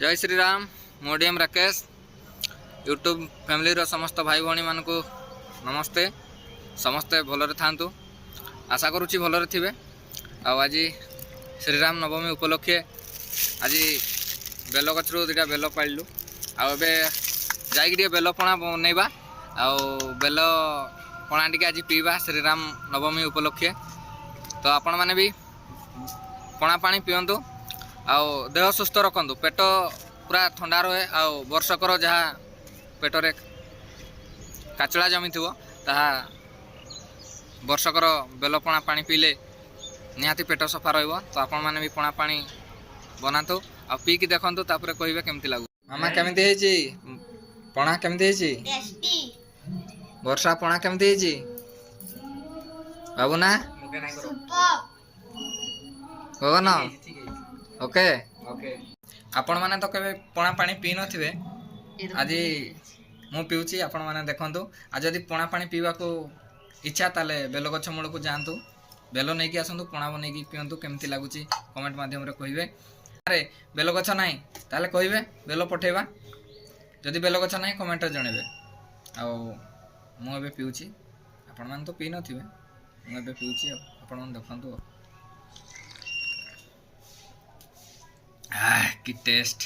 ଜୟ ଶ୍ରୀରାମ। ମୁଁ DM Rakesh. YouTube ଫ୍ୟାମିଲିର ସମସ୍ତ ଭାଇ ଭଉଣୀମାନଙ୍କୁ ନମସ୍ତେ। ସମସ୍ତେ ଭଲରେ ଥାଆନ୍ତୁ, ଆଶା କରୁଛି ଭଲରେ ଥିବେ। ଆଉ ଆଜି ଶ୍ରୀରାମ ନବମୀ ଉପଲକ୍ଷେ ଆଜି ବେଲ ଗଛରୁ ଦୁଇଟା ବେଲ ପାରିଲୁ ଆଉ ଏବେ ଯାଇକି ଟିକେ ବେଲ ପଣା ବନେଇବା ଆଉ ବେଲ ପଣା ଟିକେ ଆଜି ପିଇବା ଶ୍ରୀରାମ ନବମୀ ଉପଲକ୍ଷେ। ତ ଆପଣମାନେ ବି ପଣା ପାଣି ପିଅନ୍ତୁ ଆଉ ଦେହ ସୁସ୍ଥ ରଖନ୍ତୁ। ପେଟ ପୁରା ଥଣ୍ଡା ରୁହେ ଆଉ ବର୍ଷକର ଯାହା ପେଟରେ କାଚଳା ଜମିଥିବ, ତାହା ବର୍ଷକର ବେଲପଣା ପାଣି ପିଇଲେ ନିହାତି ପେଟ ସଫା ରହିବ। ତ ଆପଣମାନେ ବି ପଣା ପାଣି ବନାନ୍ତୁ ଆଉ ପିଇକି ଦେଖନ୍ତୁ, ତାପରେ କହିବେ କେମିତି ଲାଗୁଛି। ମାମା, କେମିତି ହେଇଛି ପଣା? କେମିତି ହେଇଛି? ଟେଷ୍ଟି। ବର୍ଷା, ପଣା କେମିତି ହେଇଛି ବାବୁ ନା? ସୁପର। ଗଗନ, ଓକେ। ଆପଣମାନେ ତ କେବେ ପଣା ପାଣି ପିଇ ନଥିବେ। ଆଜି ମୁଁ ପିଉଛି, ଆପଣମାନେ ଦେଖନ୍ତୁ। ଆଉ ଯଦି ପଣା ପାଣି ପିଇବାକୁ ଇଚ୍ଛା, ତାହେଲେ ବେଲଗଛ ମୂଳକୁ ଯାଆନ୍ତୁ, ବେଲ ନେଇକି ଆସନ୍ତୁ, ପଣା ବନେଇକି ପିଅନ୍ତୁ। କେମିତି ଲାଗୁଛି କମେଣ୍ଟ ମାଧ୍ୟମରେ କହିବେ। ଆରେ, ବେଲଗଛ ନାହିଁ ତାହେଲେ କହିବେ, ବେଲ ପଠେଇବା। ଯଦି ବେଲଗଛ ନାହିଁ, କମେଣ୍ଟରେ ଜଣେଇବେ। ଆଉ ମୁଁ ଏବେ ପିଉଛି, ଆପଣମାନେ ତ ପିଇ ନଥିବେ। ମୁଁ ଏବେ ପିଉଛି ଆଉ ଆପଣମାନେ ଦେଖନ୍ତୁ। ଆଉ କି ଟେଷ୍ଟ!